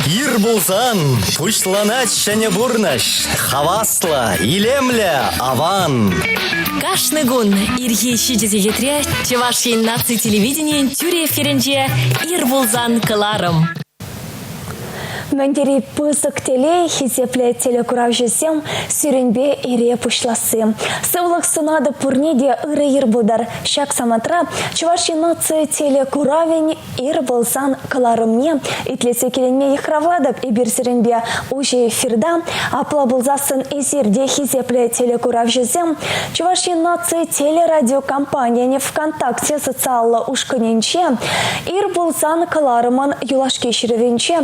Ир пулсан пуҫланать ҫӗнӗ пурнӑҫ. Хаваслӑ, илемлӗ, аван. Кашни кун ирхи 7 сехетре Чӑваш Ен наци телевиденийӗн тӳрӗ эфирӗнче «Ир пулсан» кӑларӑм. Мӗн тери пысӑк телей хисеплӗ телекуравҫӑсем сирӗнпе ире пуҫласси. Сывлӑх сунатӑп пурне те ырӑ ир пултӑр. Ҫак самантра Чӑваш Ен наци телекуравӗн Ир пулсан кӑларӑмне итлесе киленме йыхравлатӑп эпир сирӗнпе уҫӑ эфирта. Апла пулсассӑн эсир те хисеплӗ телекуравҫӑсем Чӑваш Ен наци телерадиокомпанийӗн ВКонтакте социаллӑ ушкӑнӗнче Ир пулсан кӑларӑмӑн юлашки ҫырӑвӗнче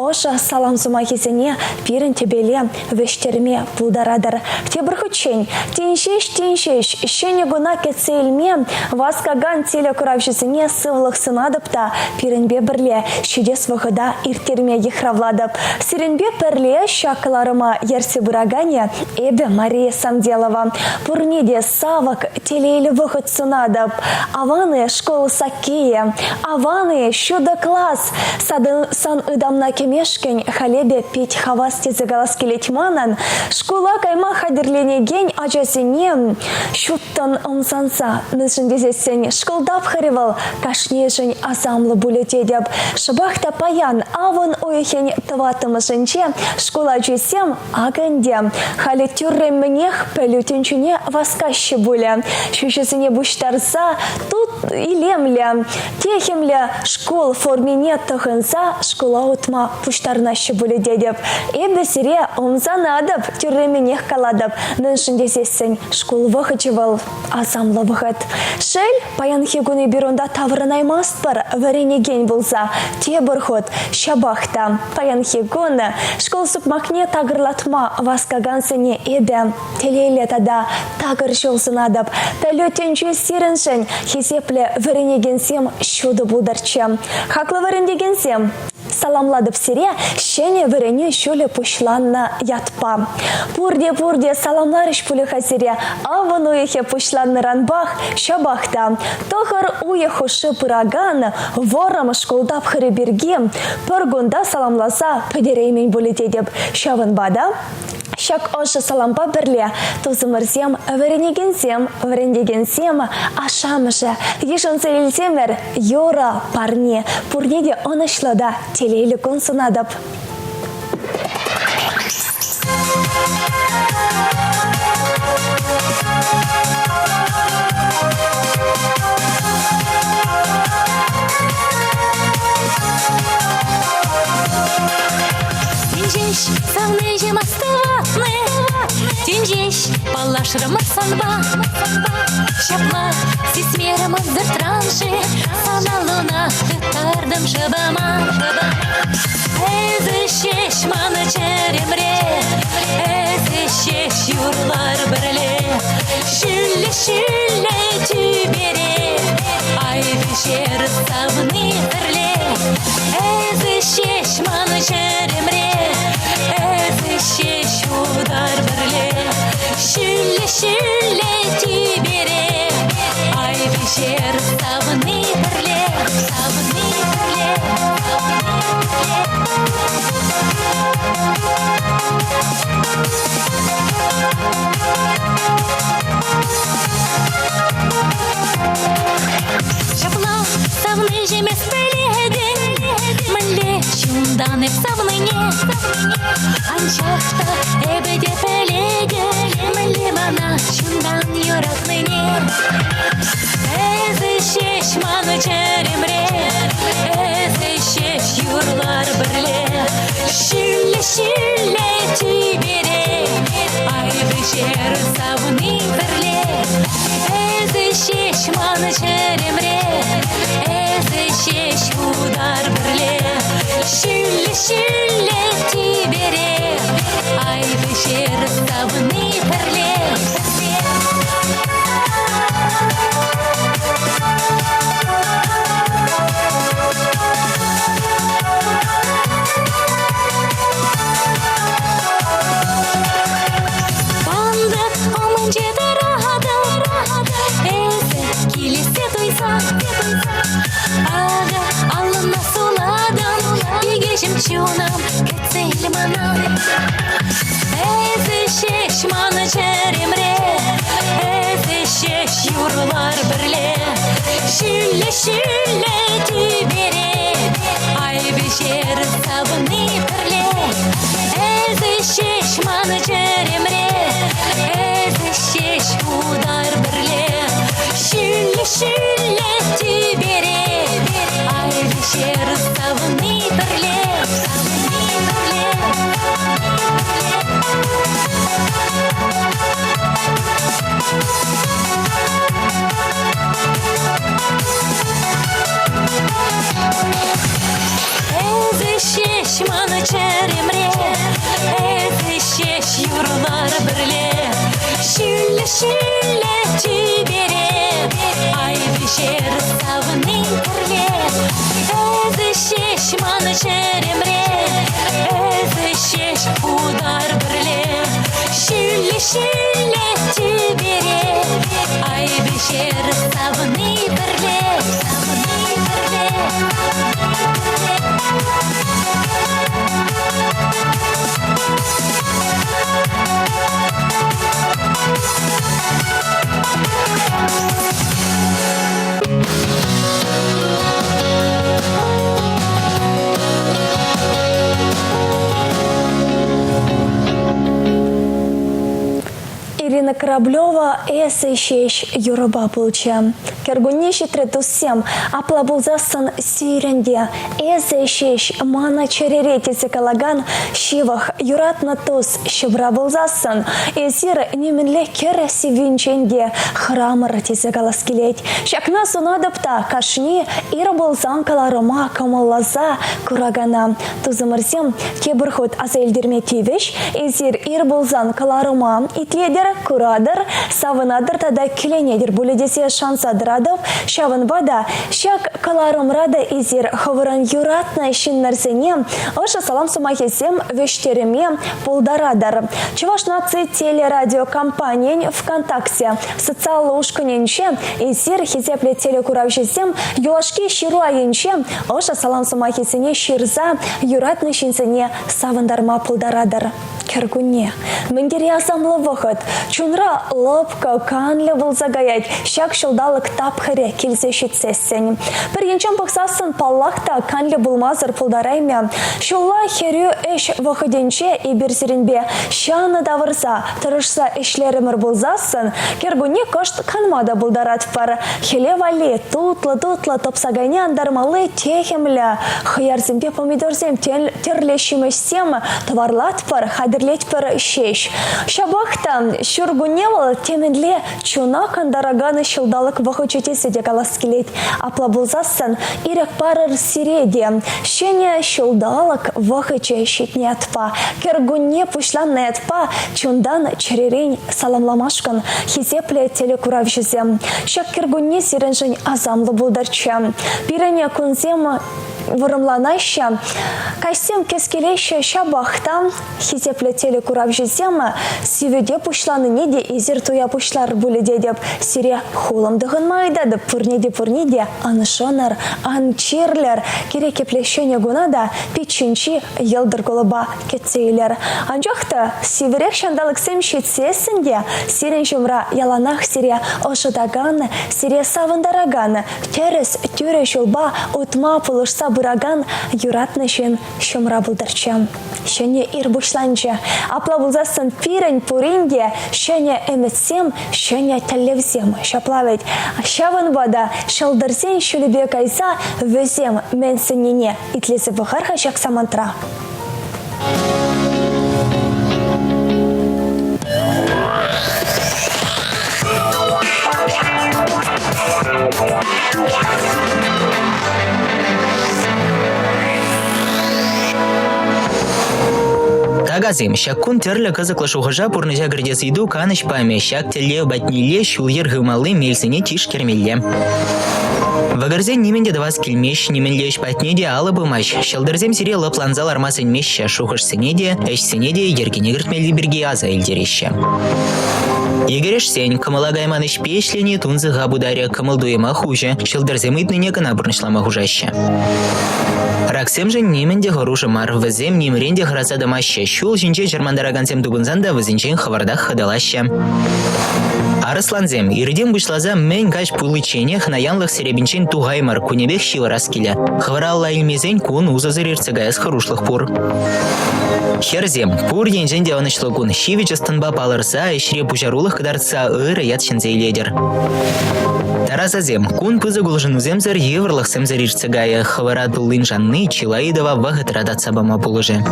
ӑшӑ салам сӑмахӗсене пирӗн тӗпеле вӗҫтерме пултаратӑр. Тепӗр хутчен тин ҫеҫ, тин ҫеҫ ҫӗнӗ куна кӗтсе илме васкакан телекуравҫӑсене сывлӑх сунатӑп та пирӗнпе пӗрле ҫитес вӑхӑта ирттерме йыхравлатӑп. Сирӗнпе пӗрле ҫак кӑларӑма ертсе пыраканӗ эпӗ, Мария Самделова. Пурне те савӑк, телейлӗ вӑхӑт сунатӑп. Аван-и школ саккийӗ, аван-и ҫутӑ класс, Сан ытамна кӗмешкӗн халӗ пит хавас тесе калас килет манӑн. Шкула кайма хатӗрленекен ачасене ҫуттӑн ӑмсанса, мӗншӗн тесессӗн шкул тапхӑрӗ вӑл кашнийӗшӗн асамлӑ пулӗ тетӗп. Шӑпах та паян авӑн уйӑхӗн тӑваттӑмӗшӗнче шкул ачисем акӑ ӗнтӗ халӗ тӳрремӗнех пӗлӳ тӗнчине васкаҫҫӗ пулӗ. Ҫӳҫӗсене пуҫтарса тут илемлӗ, Техӗмлӗ шкул формине тӑхӑнса шкула утма пуҫтарӑнаҫҫӗ пулӗ тетӗп. Эпӗ сире ӑмсанатӑп, тӳрремӗнех калатӑп. Мӗншӗн тесессӗн шкул вӑхӑчӗ вӑл асамлӑ вӑхӑт. Шел, паянхи кун эпир унта таврӑнаймастпӑр вӗренекен пулса. Тепӗр хут, ҫапах та, паянхи кун шкул сукмакне такӑрлатма васкакансене эпӗ Телейлӗ тата такӑр ҫул сунатӑп. Пӗлӳ тӗнчи сирӗншӗн, хисеплӗ вӗренекенсем, ҫутӑ пултӑрччӗ. Хаклӑ вӗрентекенсем, саламлатӑп сире ҫӗнӗ вӗренӳ ҫулӗ пуҫланнӑ ятпа. Пурте-пурте саламларӗҫ пулӗ-ха сире авӑн уйӑхӗ пуҫланнӑранпах, ҫапах та тӑхӑр уйӑх хушши пыракан вӑрӑм шкул тапхӑрӗ пирки пӗр кунта саламласа пӗтереймен пулӗ тетӗп. Ҫавӑнпа та Ҫак ӑшӑ салампа пӗрле тусӑмӑрсем, вӗренекенсем, вӗрентекенсем, ашшӗ-амӑшӗ йышӑнса илсемӗр юрӑ парне пурне те ӑнӑҫлӑ та телейлӗ кун сунатӑп. Тин ҫеҫ савниҫӗм астӑватни, Тин ҫеҫ паллашрӑмӑр санпа. Ҫапла сисмерӗм ӑнсӑртран-ши, Сан аллуна тыттартӑм шӑпама. Эсӗ ҫеҫ ман чӗремре, Эсӗ ҫеҫ юрлар пӗрле. Ҫӳллӗ-ҫӳллӗ тӳпере Ай вӗҫер савни пӗрле. Эсӗ ҫеҫ ман чӗремре, Эсӗ ҫеҫ утар пӗрле. Ҫӳллӗ-ҫӳллӗ тӳпере Ай вӗҫер савни пӗрле, савни пӗрле, Ҫапла савниҫӗм эс пӗлетӗн, Мӗнле чунтан эп савнине. Анчах та эпӗ те пӗлетӗп, Мӗнле мана чунтан юратнине. Эсӗ ҫеҫ ман чӗремре, Эсӗ ҫеҫ юрлар пӗрле. Ҫӳллӗ-ҫӳллӗ тӳпере Ай вӗҫер савни пӗрле. Эсӗ ҫеҫ ман чӗремре, Эсӗ ҫеҫ утар пӗрле. Ҫӳллӗ-ҫӳллӗ тӳпере Ай вӗҫер савни пӗрле. Чунӑм, кӗтсе ил мана. Эсӗ ҫеҫ ман чӗремре, эсӗ ҫеҫ юрлар пӗрле. Ҫӳллӗ-ҫӳллӗ тӳпере, ай вӗҫер савни пӗрле. Эсӗ ҫеҫ ман чӗремре, эсӗ ҫеҫ утар пӗрле. Ҫӳллӗ-ҫӳллӗ тӳпере, ай вӗҫер савни пӗрле, савни пӗрле. Эсӗ ҫеҫ ман чӗремре, эсӗ ҫеҫ юрлар пӗрле. Ҫӳллӗ-ҫӳллӗ тӳпере, ай вӗҫер савни пӗрле. Эсӗ ҫеҫ ман чӗремре, эсӗ ҫеҫ утар пӗрле. Ҫӳллӗ-ҫӳллӗ тӳпере, ай вӗҫер савни пӗрле, савни пӗрле. Ирина Кораблева «Эсӗ ҫеҫ» юрӑпа пулчӗ. Кӗркунне ҫитрӗ туссем, апла пулсассӑн сирӗн те «Эсӗ ҫеҫ мана чӗрере» тесе калакан ҫывӑх, юратнӑ тус ҫӑвра пулсассӑн эсир нимӗнле кӗр сиввинчен те хӑрамӑр тесе калас килет. Ҫакна сунатӑп та кашни ир пулсан кӑларӑма кӑмӑлласа куракана. Тусӑмӑрсем, тепӗр хут аса илтерме тивӗҫ, эсир ир пулсан кӑларӑма итлетӗр, куратӑр, савӑнатӑр тата киленетӗр пулӗ тесе шанса тӑратӑп. Ҫавӑнпа та ҫак кӑларӑмра та эсир хӑвӑрӑн юратнӑ ҫыннӑрсене ӑшӑ салам сӑмахӗсем вӗҫтерме пултаратӑр. Чӑваш наци телерадиокомпанийӗн ВКонтакте социаллӑ ушкӑнӗнче эсир хисеплӗ телекуравҫӑсем юлашки ҫыру айӗнче ӑшӑ салам сӑмахӗсене ҫырса юратнӑ ҫынсене савӑнтарма пултаратӑр. Кӗркунне. Мӗн тери асамлӑ вӑхӑт. Чунра лӑпкӑ, канлӗ пулса каять ҫак ҫулталӑк тапхӑрӗ килсе ҫитсессӗн. Пӗр енчен пӑхсассӑн, паллах та, канлӗ пулмасӑр пултараймӗ. Ҫулла хӗрӳ ӗҫ вӑхӑтӗнче эпир сирӗнпе ҫанӑ тавӑрса, тӑрӑшса ӗҫлерӗмӗр пулсассӑн, кӗркунне кӑшт канма та пултаратпӑр. Хӗле валли тутлӑ-тутлӑ тӑпсакайне антармалли техӗмлӗ хӑярсемпе помидорсем тӗрлӗ ҫимӗҫсем тӑварлатпӑр, хатӗрлетпӗр ҫеҫ. Ҫапах та ҫуркунне вӑл темӗнле чуна кантаракан ҫулталӑк вӑхӑчӗ тесе те калас килет. Апла пулсассӑн ирӗк парӑр сире те. Ҫӗнӗ ҫулталӑк вӑхӑчӗ ҫитнӗ ятпа, кӗркунне пуҫланнӑ ятпа чунтан чӗререн саламламашкӑн хисеплӗ телекуравҫӑсем. Ҫак кӗркунне сирӗншӗн асамлӑ пултӑрччӗ. Пирӗн кунсем вӑрӑмланаҫҫӗ, каҫсем кӗскелеҫҫӗ, ҫапах та хисеплӗ телекуравҫӑсем сивӗте пуҫланине те эсир туя пуҫлар пулӗ тетӗп. Сире хулӑм тӑхӑнма ыйтатӑп, пурне те пурне те ан шӑнӑр, ан чирлӗр, кирек епле ҫӗнӗ куна та пит ҫинчи йӑлтӑр кулӑпа кӗтсе илер. Анчах та сивӗрех ҫанталӑксем ҫитсессӗн те сирӗн ҫумра яланах сире ӑшӑтакан, сире савӑнтаракан, тӗрӗс, тӳрӗ ҫулпа утма пулӑшса пыракан юратнӑ ҫын ҫумра пултӑрччӗ. Ҫӗнӗ ир пуҫланчӗ. Апла пулсассӑн пирӗн пурин те ҫӗнӗ ӗмӗтсем, ҫӗнӗ тӗллевсем. Ҫапла вӗт. Ҫавӑнпа та ҫӑлтӑрсен ҫулӗпе кайса вӗсем мӗн сӗннине итлесе пӑхар-ха ҫак самантра. Такасем, ҫак кун тӗрлӗ кӑсӑклӑ шухӑша пурнӑҫа кӗртес ыйту канӑҫ памӗ. Ҫак тӗллев патнелле ҫул-йӗр хывмалли мелсене тишкермелле. Вӑкӑрсен нимӗн те тӑвас килмест, нимӗнле ӗҫ патне те алӑ пымасть. Ҫӑлтӑрсем сире лӑпланса ларма сӗнмеҫҫӗ, шухӑшсене те, ӗҫсене те йӗркене кӗртмелли пирки аса илтереҫҫӗ. Йӗкӗрешсен кӑмӑла кайман ӗҫпе ӗҫлени тунсӑха путарӗ, кӑмӑл-туйӑма хуҫӗ, ҫӑлтӑрсем ыйтнине кӑна пурнӑҫлама хушаҫҫӗ. Раксемшӗн нимӗн те хӑрушӑ мар, вӗсем нимрен те хӑраса тӑмаҫҫӗ, ҫул ҫинче чӑрмантаракансем тупӑнсан та вӗсенчен хӑвӑртах хӑтӑлаҫҫӗ. Арӑслансем иртен пуҫласа мӗн каҫ пуличченех наянлӑх серепинчен тухаймӑр, кунӗпех ҫывӑрас килӗ. Хӑвӑра алла илмесен кун усӑсӑр иртсе каяс хӑрушлӑх пур. Хӗрсем, пур енчен те ӑнӑҫлӑ кун, ҫивӗч ӑс-тӑнпа палӑрса, ӗҫре пуҫарулӑх кӑтартса ырӑ ят ҫӗнсе илетӗр. Тарасасем, кун пысӑк улшӑнусемсӗр, йывӑрлӑхсемсӗр иртсе кайӗ. Хӑвӑра туллин шанни чылай ыйтӑва вӑхӑтра татса пама пулӑшӗ.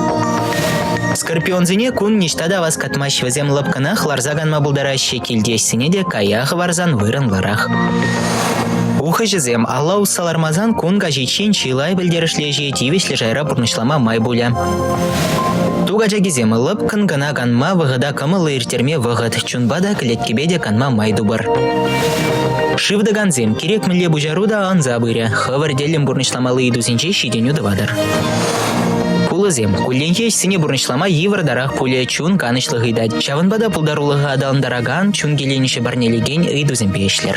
Скорпионсене кун ниҫта та васкатмасть, вӗсем лӑпкӑнах ларса канма пултараҫҫӗ, килти ӗҫсене те кая хӑварсан вырӑнлӑрах. Ухӑҫӑсем алла усса лармасан кун каҫиччен чылай пӗлтерӗшлӗ ӗҫе тивӗҫлӗ шайра пурнӑҫлама май пулӗ. Ту качакисем лӑпкӑн кӑна канма, вӑхӑта кӑмӑллӑ ирттерме вӑхӑт, чунпа та, кӗлеткепе те канма май тупӑр. Шыв тӑкансем кирек мӗнле пуҫару та ӑнса пырӗ, хӑвӑр тӗллӗн пурнӑҫламалли ыйтусенче ҫитӗнӳ тӑватӑр. Пулӑсем кулленхи ӗҫсене пурнӑҫлама йывӑртарах пулӗ, чун канӑҫлӑх ыйтать. Ҫавӑнпа та пултарулӑха аталантаракан, чун киленӗҫӗ парнелекен ыйтусемпе ӗҫлӗр.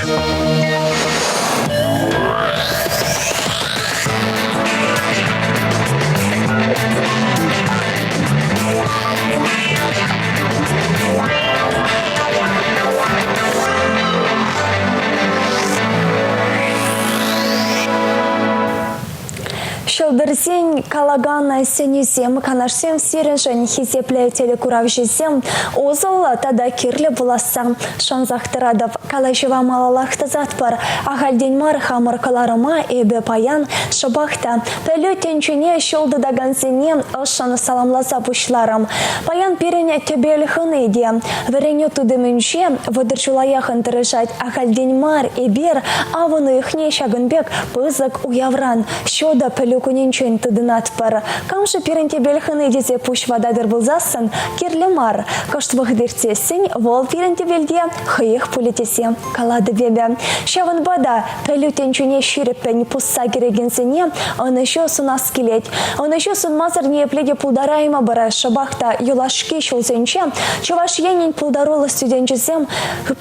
Ҫӑлтӑрсен калакан сӗнӳсем, канашсем сирӗншӗн хисеплӗ телекуравҫӑсем усӑллӑ тата кирлӗ пуласса шансах тӑратӑп. Калаҫӑва малаллах тӑсатпӑр. Ахальтен мар хамӑр кӑларӑма эпӗ паян шӑпах та пӗлӳ тӗнчине ҫул тытакансене ӑшшӑн саламласа пуҫларӑм. Паян пирӗн тӗпел хӑни те вӗренӳ тытӑмӗнче 30 ҫула яхӑн тӑрӑшать. Ахальтен мар эпир авӑн уйӑхне ҫакӑн пек пысӑк уявран, ҫутӑ пӗлӳ кунӗнчен тытӑнатпӑр. Кам-ши пирӗн тӗпел хӑни тесе пуҫ вататӑр пулсассӑн кирлӗ мар. Кӑшт вӑхӑт иртсессӗн вӑл пирӗн тӗпелте хӑех пулӗ тесе калатӑп эпӗ. Ҫавӑнпа та пӗлӳ тӗнчине ҫирӗппӗн пусса кӗрекенсене ӑнӑҫу сунас килет. Ӑнӑҫу сунмасӑр ниепле те пултараймӑпӑр. Шӑпах та юлашки ҫулсенче Чӑваш Енӗн пултаруллӑ студенчӗсем,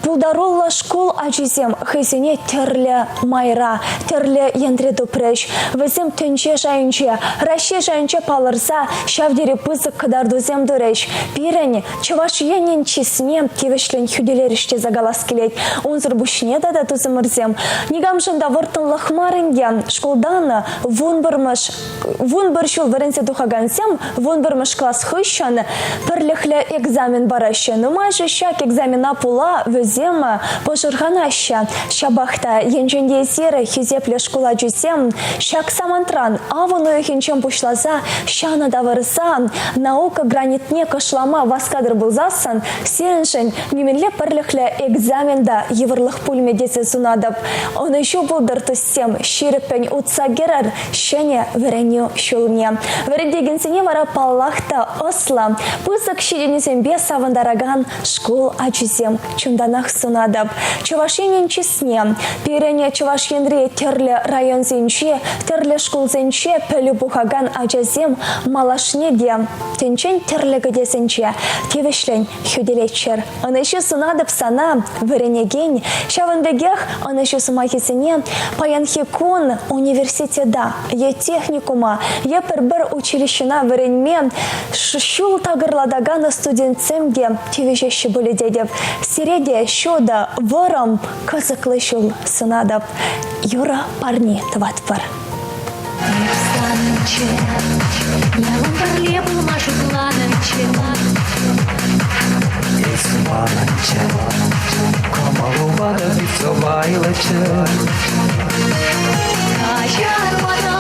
пултаруллӑ шкул ачисем хӑйсене тӗрлӗ майра, тӗрлӗ енре тупрӗҫ. Вӗсем тӗнче шайӗнче, Раҫҫей шайӗнче палӑрса ҫав тери пысӑк кӑтартусем турӗҫ. Пирӗн Чӑваш Енӗн чысне тивӗҫлӗн хӳтӗлерӗҫ тесе калас килет. Унсӑр пуҫне тата тусӑмӑрсем никамшӑн та вӑрттӑнлӑх мар ӗнтӗ. Шкултан 11-мӗш 11 ҫул вӗренсе тухакансем 11-мӗш класс хыҫҫӑн пӗрлӗхлӗ экзамен параҫҫӗ. Нумайӑшӗ ҫак экзамена пула вӗсем пӑшӑрханаҫҫӗ. Ҫапах та енчен те эсир, хисеплӗ шкул ачисем, ҫак самантран авӑн уйӑхӗнчен пуҫласа ҫанӑ тавӑрса наука гранитне кӑшлама васкатӑр пулсассӑн сирӗншӗн нимӗнле пӗрлӗхлӗ экзамен та йывӑрлӑх пулмӗ тесе сунатӑп. Ӑнӑҫу пултӑр, туссем, ҫирӗппӗн утса кӗрӗр ҫӗнӗ вӗренӳ ҫулне. Вӗрентекенсене вара паллах та ӑслӑ, пысӑк ҫитӗнӳсемпе савӑнтаракан шкул ачисем чунтанах сунатӑп. Чӑваш Енӗн чысне пирӗн Чӑваш Енри тӗрлӗ районсенче, тӗрлӗ шкулсенче пӗлӳ пухакан ачасем малашне те тӗнчен тӗрлӗ кӗтесӗнче тивӗҫлӗн хӳтӗлеччӗр. Ӑнӑҫу сунатӑп сана, вӗренекен. Ҫавӑн пекех ӑнӑҫу сӑмахӗсене паянхи кун университета е техникума, е пӗр-пӗр училищӑна вӗренме ҫул такӑрлатакан студентсем те тивӗҫеҫҫӗ пулӗ тетӗп. Сире те ҫутӑ, вӑрӑм, кӑсӑклӑ ҫул сунатӑп. Юрӑ парни тӑватпӑр. Санччӗ, ялан пӗрле пулма шутланӑччӗ. Эс манӑнччӗ, кӑмӑлупа та пит сӑпайлӑччӗ. Каҫар мана,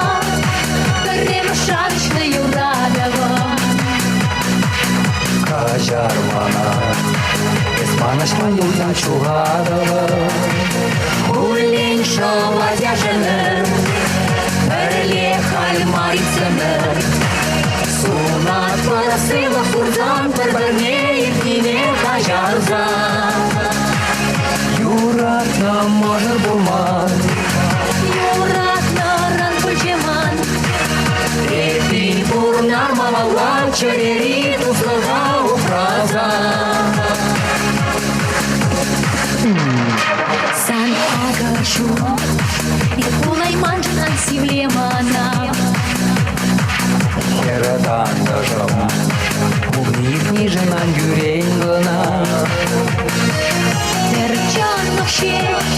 пӗрремӗш шанӑҫлӑ юратӑвӑм. Каҫар мана, эс манӑҫман юлсан ҫухатӑвӑм. Хуллен шӑлать ӗмӗр, пӗрле халь мар иксӗмӗр. Сунатпӑр сывлӑх курсан пӗр-пӗрне иртнине каҫарса. Юратнӑ мӑшӑр пулман. малалла чӗрери туслӑха упраса. Сан акӑшу пулайманшӑн ан сивле мана. Хӗрӗ тантӑшӑм, пулни-иртнишӗн ан кӳрен кӑна. Пӗр чӑнлӑх ҫеҫ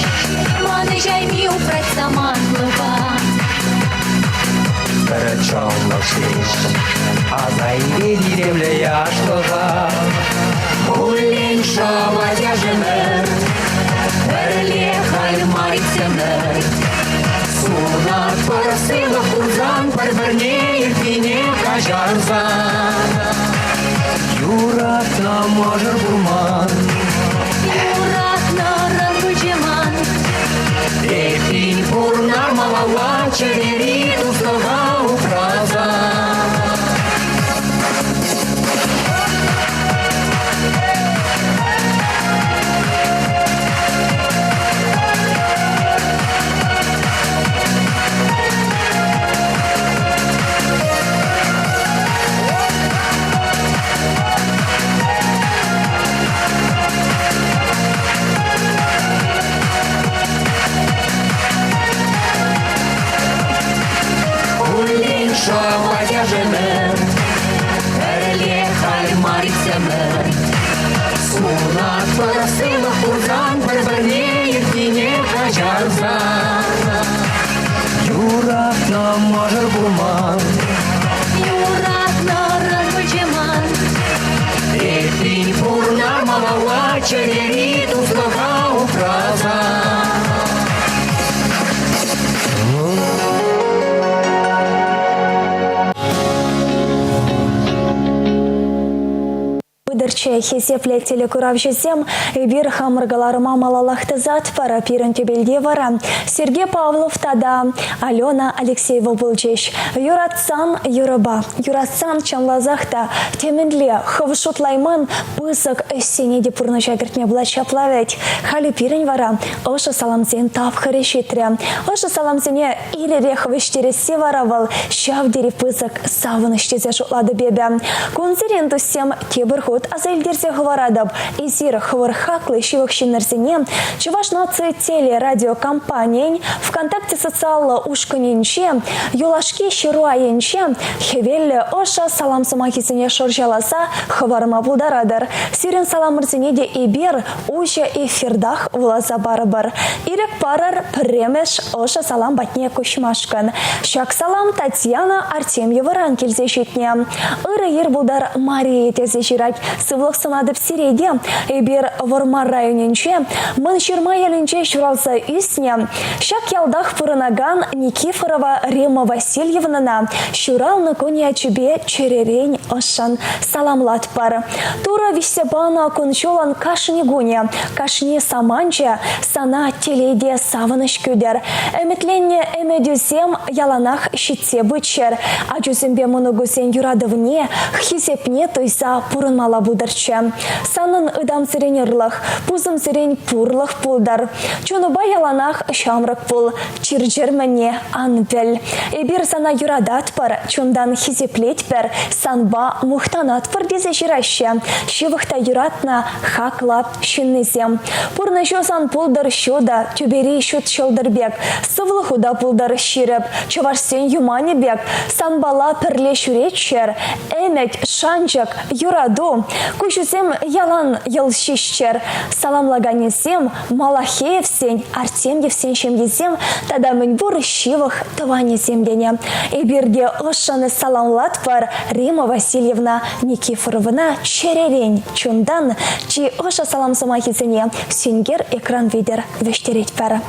манӑҫайми упрать самантлӑха. Пӗр чӑнлӑх ҫеҫ аса илет илемлӗ яшлӑха. Хуллен шӑвать ӗмӗр, пӗрле халь мар иксӗмӗр. Сунатпӑр сывлӑх пулсан пӗр-пӗрне иртнине каҫарсан. Юратнӑ мӑшӑр пулман. Юратнӑран пычӗ ман. Эппин пурнар малалла чӗрери туслӑха упраса. Хуллен шӑвать ӗмӗр, пӗрле халь мар иксӗмӗр. Сунатпӑр сывлӑх пулсан пӗр-пӗрне иртнине каҫарса. Юратнӑ мӑшӑр пулман. Юратнӑран пычӗ ман. Эппин пурнар малалла чӗрери туслӑха упраса. Пытӑрччӗ хисеплӗ телекуравҫӑсем, эпир хамӑр кӑларӑма малаллах тӑсатпӑр. Пирӗн тӗпелте вара Сергей Павлов тата Алена Алексеева пулчӗҫ. Юратсан юрӑпа, юратсан чӑнласах та темӗнле хӑв шутлайман пысӑк ӗҫсене те пурнӑҫа кӗртме пулать ҫапла вӗт. Халӗ пирӗн вара ӑшӑ саламсен тапхӑрӗ ҫитрӗ. Ӑшӑ саламсене Иререх вӗҫтересси вара вӑл ҫав тери пысӑк савӑнӑҫ тесе шутлатӑп эпӗ. Кунсерен туссем тепӗр хут аса илтерсе хӑваратӑп. Эсир хӑвӑр хаклӑ ҫывӑх ҫыннӑрсене Чӑваш наци телерадиокомпанийӗн ВКонтакте социаллӑ ушкӑнӗнче юлашки ҫыру айӗнче хӗвеллӗ ӑшӑ салам сӑмахӗсене шӑрҫаласа хӑварма пултаратӑр. Сирӗн саламӑрсене те эпир уҫӑ эфиртах вуласа парӑпӑр. Ирӗк парӑр пӗрремӗш ӑшӑ салам патне куҫмашкӑн. Ҫак салам Татьяна Артемьевӑран килсе ҫитнӗ. Ырӑ ир пултӑр Мария тесе ҫырать. Сывлӑх сунатӑп сире те. Эпир Вӑрмар районӗнче Мӑн Ҫырма ялӗнче ҫуралса ӳснӗ. Ҫак ялтах пурӑнакан Никифорова Римма Васильевнӑна ҫуралнӑ кун ячӗпе чӗререн ӑшшӑн саламлатпӑр. Турӑ виҫсе панӑ кун-ҫулӑн кашни кунӗ, кашни саманчӗ сана телей те савӑнӑҫ кӳтӗр. Ӗмӗтленнӗ ӗмӗтӳсем яланах ҫитсе пыччӑр. Ачусемпе мӑнукусен юратӑвне, хисепне туйса пурӑнмалла пултӑрччӗ. Санӑн ытамсерен ырлӑх, пусӑмсерен пурлӑх пултӑр. Чунупа яланах ҫамрӑк пул, чир-чӗр мӗнне ан пӗл. Эпир сана юрататпӑр, чунтан хисеплетпӗр, санпа мухтанатпӑр тесе ҫыраҫҫӗ ҫывӑх та юратнӑ хаклӑ ҫыннисем. Пурнӑҫу сан пултӑр ҫутӑ, тӳпери ҫут ҫӑлтӑр пек, сывлӑху та пултӑр ҫирӗп, чӑвашсен юманӗ пек, санпала пӗрле ҫӳреччӗр, ӗмӗт, шанчӑк, юрату, куҫусем ялан йӑл ҫиҫчӗр. Саламлаканӗсем Малахеевсен, Артемьевсен ҫемйисем тата мӗнпур ҫывӑх тӑванӗсем тенӗ. Эпир те ӑшшӑн саламлатпӑр Римма Васильевна Никифоровӑна чӗререн, чунтан чи ӑшӑ салам сӑмахӗсене сенкер экран витӗр вӗҫтеретпӗр.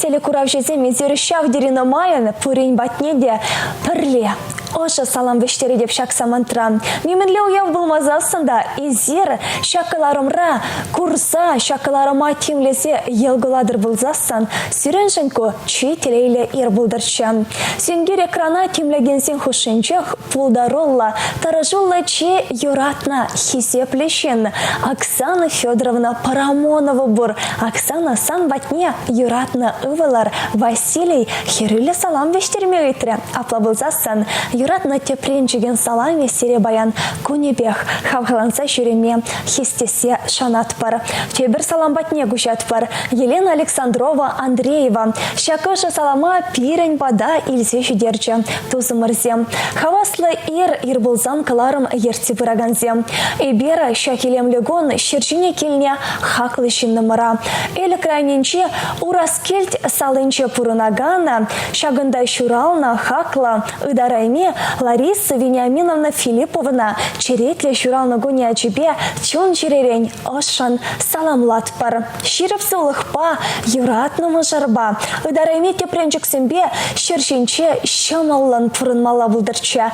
Телекуравҫӑсем эсир ҫав тери нумайӑн пурин патне те пӗрле Ӑшӑ салам вӗҫтеретӗп ҫак самантра. Нимӗнле уяв пулмасассӑн та эсир ҫак кӑларӑмра курса, ҫак кӑларӑма тимлесе йӑлкӑлатӑр пулсассӑн, сирӗншӗн ку чи телейлӗ ир пултӑрччӗ. Сенкер экрана тимлекенсен хушшинчех пултаруллӑ, тӑрӑшуллӑ чи юратнӑ, хисеплӗ ҫын Оксана Федоровна Парамонова пур. Оксана сан патне юратнӑ ывӑлӑр Василий хӗрӳллӗ салам вӗҫтерме ыйтрӗ. Апла пулсассӑн. Юратнӑ тӗпренчӗкӗн саламӗ сире паян кунӗпех хавхаланса ҫӳреме хистесе шанатпӑр. Тепӗр салам патне куҫатпӑр. Елена Александрова Андреева ҫак ӑшӑ салама пирӗн пата илсе ҫитерчӗ тусӑмӑрсем. Хаваслӑ ир ир пулсан кӑларӑм ертсе пыракансем. Эпир ҫак илемлӗ кун ҫӗр ҫине килнӗ хаклӑ ҫыннӑмӑра. Элӗк районӗнчи Ураскилт салинче пурӑнакан, ҫакӑнта ҫуралнӑ хаклӑ ытарайми Лариса Вениаминовна Филипповна черетлӗ ҫуралнӑ кун ячӗпе чун-чӗререн ӑшшӑн саламлатпӑр. Ҫирӗп сывлӑхпа, юратнӑ мӑшӑрпа, ытарайми тӗпренчӗксемпе ҫӗр ҫинче ҫӑмӑллӑн пурӑнмалла пултӑрччӗ,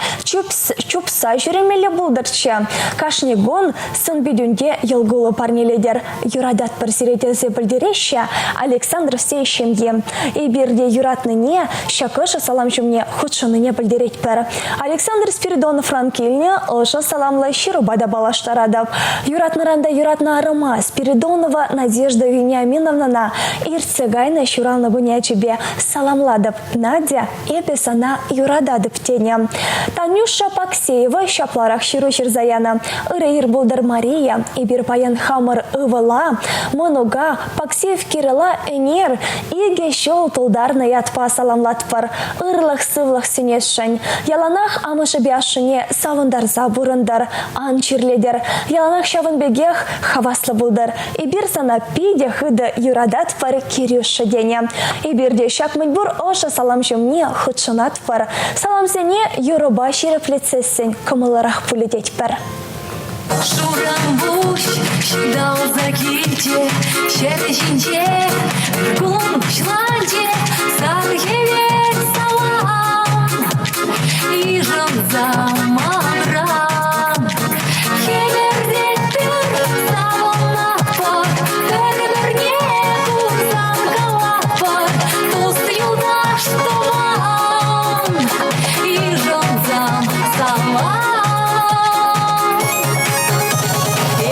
чупса ҫӳремелле пултӑрччӗ. Кашни кун сӑн-питӳнте йӑл-кулӑ парнелетӗр. Юрататпӑр сире тесе пӗлтереҫҫӗ Александровсен ҫемйи. Эпир те юратнине, ҫак ӑшӑ салам ҫумне хутшӑннине пӗлтеретпӗр. Александр Спиридоновран килнӗ ӑшӑ саламлӑ ҫырупа та паллаштаратӑп. Юратнӑран та юратнӑ арӑма Спиридонова Надежда Вениаминовнӑна иртсе кайнӑ ҫуралнӑ кун ячӗпе саламлатӑп. Надя, эпӗ сана юрататӑп тенӗ. Танюша Паксеева ҫапларах ҫыру ҫырса янӑ. Ырӑ ир пултӑр, Мария. Эпир паян хамӑр ывӑла, мӑнука, Паксеев Кирилла ӗнер икӗ ҫул тултарнӑ ятпа саламлатпӑр. Ырлӑх-сывлӑх сӗнесшӗн. Яланах амӑшӗпе ашшӗне савӑнтарса пурӑнтӑр, ан чирлетӗр. Яланах ҫавӑн пекех хаваслӑ пултӑр. Эпир сана питӗ хытӑ юрататпӑр, Кирюша тенӗ. Эпир те ҫак мӗнпур ӑшӑ салам ҫумне хутшӑнатпӑр. Саламсене юрӑпа ҫирӗплетсессӗн кӑмӑллӑрах пулӗ тетпӗр. Шурампуҫ ҫуталса килчӗ ҫӗр ҫинче, кун пуҫланчӗ сар хӗвел салам. Йышӑнса манран хӗпӗртетпӗр, савӑнатпӑр, пӗр-пӗрне курсан калатпӑр, тус-юлташ тӑван. Йышӑнсам салам.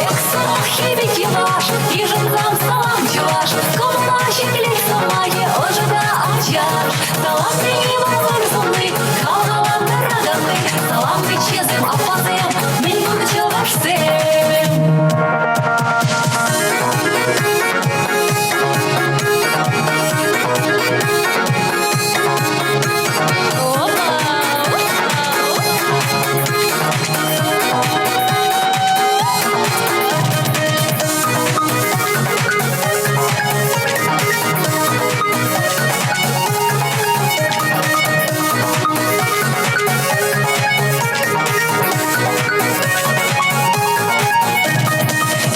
Эх, сӑмаххи пек йӑваш, йышӑнсам салам чӑваш, кӑмӑла ҫӗклет сӑмахӗ ӑшӑ та ачаш. Салам тени вӑл сунни, хавхалантараканни, салам пиччесем, аппасем, мӗнпур чӑвашсем.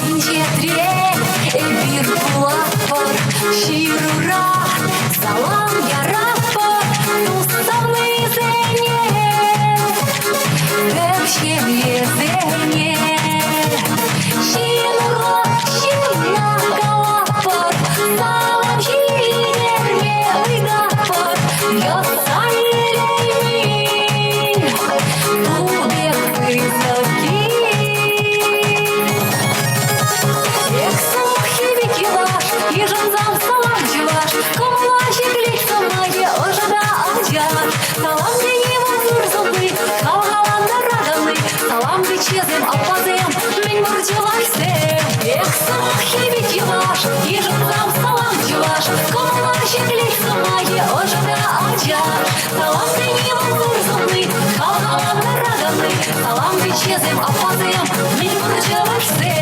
Инҫетре эпир пулатпӑр, ҫырура салам яратпӑр тус-савнисене, пӗр ҫемьесене. Ҫын урлӑ ҫынна калатпӑр, салам ҫитерме ыйтатпӑр, йӑтса илейми ту пек высоки. Эх, сӑмаххи пек йӑваш, йышӑнсам салам чӑваш, кӑмӑла ҫӗклет сӑмахӗ ӑшӑ та ачаш. Салам тени вӑл ырсӑлли, хавхалантараканни, салам пиччесем, аппасем, мӗнпур чӑвашсем. Эх, сӑмаххи пек йӑваш, йышӑнсам салам чӑваш, кӑмӑла ҫӗклет сӑмахӗ ӑшӑ та ачаш. Салам тени вӑл ырсӑлли, хавхалантараканни, салам пиччесем, аппасем, мӗнпур чӑвашсем.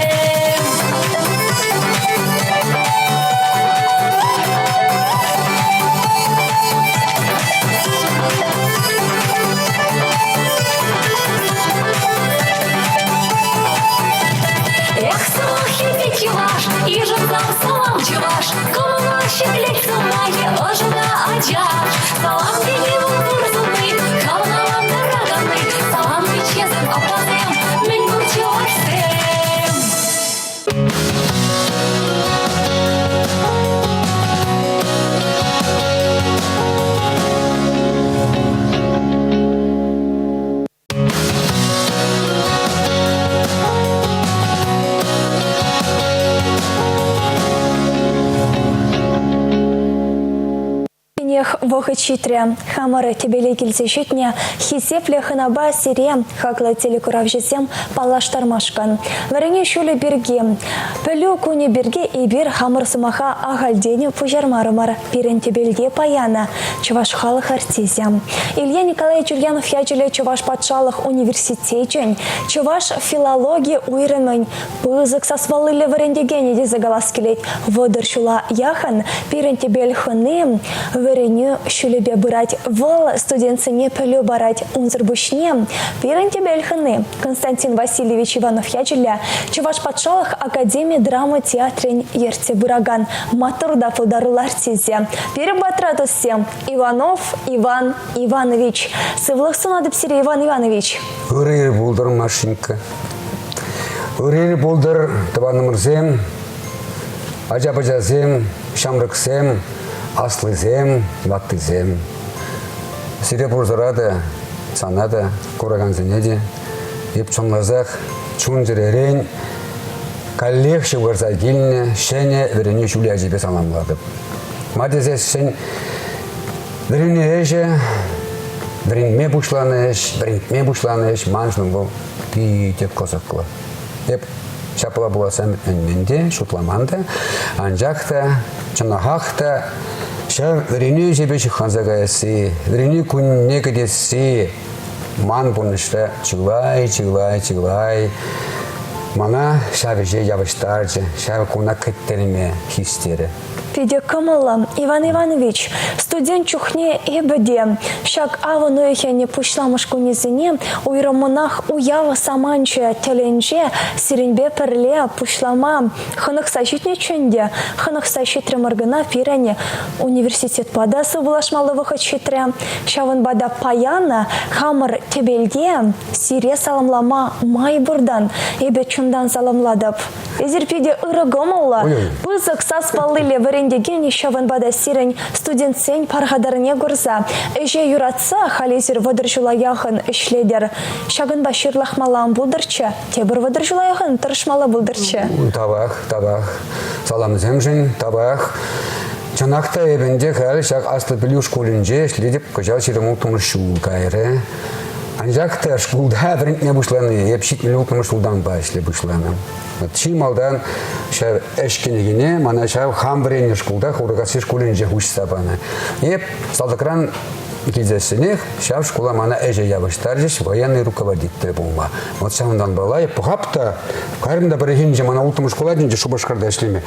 Эх, сӑмаххи пек йӑваш, йышӑнсам салам чӑваш, кӑмӑла ҫӗклет сӑмахӗ ӑшӑ та ачаш. Салам тени вӑл вырсӑнни, хавхалантараканни, салам пиччесем, аппасем, мӗнпур чӑвашсем. Вӑхӑт ҫитрӗ. Хамӑр тӗпеле килсе ҫитнӗ хисеплӗ хӑнапа сире, хаклӑ телекуравҫӑсем, паллаштармашкӑн. Вӗренӳ ҫулӗ пирки, пӗлӳ кунӗ пирки эпир хамӑр сӑмаха ахальтен пуҫармарӑмӑр. Пирӗн тӗпелте паян чӑваш халӑх артисчӗ Илья Николаевич Ульянов ячӗллӗ Чӑваш патшалӑх университечӗн чӑваш филологи уйрӑмӗн Пысӑк сасваллиллӗ вӗрентекенӗ тесе калас килет. 30 ҫула яхӑн пирӗн тӗпел хӑни вӗренӳ ҫулӗпе пырать. Вӑл студентсене пӗлӳ парать. Унсӑр пуҫне пирӗн тӗпел хӑни Константин Васильевич Иванов ячӗллӗ Чӑваш патшалӑх академи драма театрӗн ертсе пыракан маттур та пултаруллӑ артисчӗ. Пирӗн патра туссем Иванов Иван Иванович. Сывлӑх сунатӑп сире, Иван Иванович. Ырӑ ир пултӑр, Машенька. Ырри пултӑр, тӑванӑмӑрсем, ача-пӑчасем, ҫамрӑксем, аслисем, ваттисем. Сире пурсӑра та, сана та, куракансене те эп чӑнласах чун-чӗререн каллех ҫывхарса килнӗ ҫӗнӗ вӗренӳ ҫулӗ ячӗпе саламлатӑп. Ма тесессӗн вӗренӳ ӗҫӗ, вӗренме пуҫланӑ ӗҫ, вӗрентме пуҫланӑ ӗҫ маншӑн вӑл питӗ кӑсӑклӑ. Эп ҫапла пулас ӗмӗтленмен те, шутламан та, анчах та, чӑнахах та ҫав вӗренӳ ӗҫӗпе ҫыхланса каясси, вӗренӳ кунне кӗтесси ман пурнӑҫра чылай, чылай, чылай мана ҫав ӗҫе явӑҫтарчӗ, ҫав куна кӗттерме хистерӗ. Питӗ кӑмӑллӑ, Иван Иванович. Студент чухне эпӗ те ҫак авӑн уйӑхӗн пуҫламӑш кунӗсене уйрӑммӑнах уяв саманчӗ тӗлӗнче сирӗнпе пӗрле пуҫлама хӑнӑхса ҫитнӗччӗ ӗнтӗ. Хӑнӑхса ҫитрӗмӗр кӑна пирӗн университетпа та сывпуллашмалли вӑхӑт ҫитрӗ. Ҫавӑнпа та паян хамӑр тӗпелте сире саламлама май пуртан эпӗ чунтан саламлатӑп. Эсир питӗ ырӑ кӑмӑллӑ, пысӑк сас паллиллӗ вӗрентекен, ҫавӑнпа та сирӗн студентсен пархатарне курса, ӗҫе юратса халь эсир 30 ҫула яхӑн ӗҫлетӗр. Ҫакӑнпа ҫырлахмалла ан пултӑрччӗ, тепӗр 30 ҫула яхӑн тӑрӑшмалла пултӑрччӗ. Тавах, тавах. Саламсемшӗн тавах. Чӑнах та эпӗ ӗнтӗ халь ҫак аслӑ пӗлӳ шкулӗнче ӗҫлетӗп, кӑҫал 26-мӗш ҫул кайрӗ. Анчах та шкулта вӗрентме пуҫлани эп 76-мӗш ҫултанпа ӗҫле пуҫланӑ. Чи малтан ҫав ӗҫ кӗнекине мана ҫав хам вӗреннӗ шкулта Хуракасси шкулӗнче уҫса панӑ. Эп салтакран килсессӗнех ҫав шкула мана ӗҫе явӑҫтарчӗҫ военный руководитель пулма. Вот ҫавӑнтанпала эп пӑхап та, кайрӑм та пӗррехинче мана улттӑмӗш шкула чӗнчӗ Шупашкарта ӗҫлеме.